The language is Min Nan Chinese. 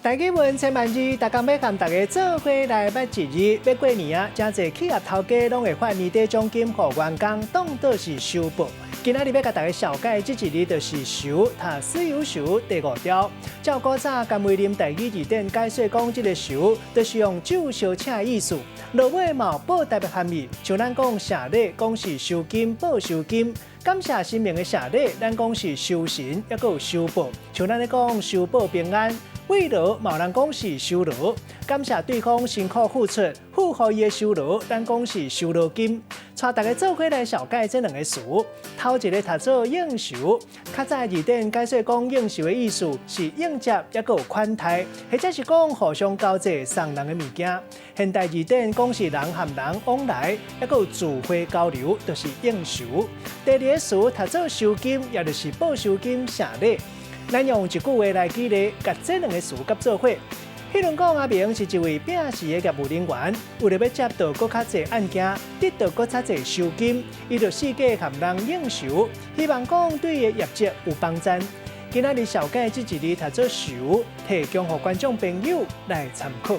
台語文千萬字，逐工欲共大家做伙來捌一字。欲過年啊，誠濟企業頭家攏會發年底獎金予員工，當做是收報。今仔日欲共大家紹介這一字就是收，讀私有仇第五條。照古早甘為霖台語字典解說講，這个收就是用酒相請的意思。落尾嘛有報答的含義，像咱講謝禮，講是收金報收金；感謝神明的謝禮，咱講是收神，抑閣有收報。像咱咧講收報平安。慰勞嘛有人講是收勞，感謝對方辛苦付出，付予伊的收勞，咱講是收勞金。帶大家做伙來紹介這兩个詞，頭一个讀做應酬，較早字典解說講應酬的意思是應接，抑閣有款待，或者是講互相交際送人的物件。現代字典講是人和人往來，抑閣有聚會交流，就是應酬。第二个詞讀做收金，也就是報收金謝禮。咱用一句話來舉例，共這兩个詞佮做伙。彼陣講阿明是一位摒時的業務人員，為著欲接到閣較濟案件，得到閣較濟收金，伊就四界共人應酬，希望講對伊的業績有幫贊。今仔日紹介這一字讀做收，提供予觀眾朋友來參考。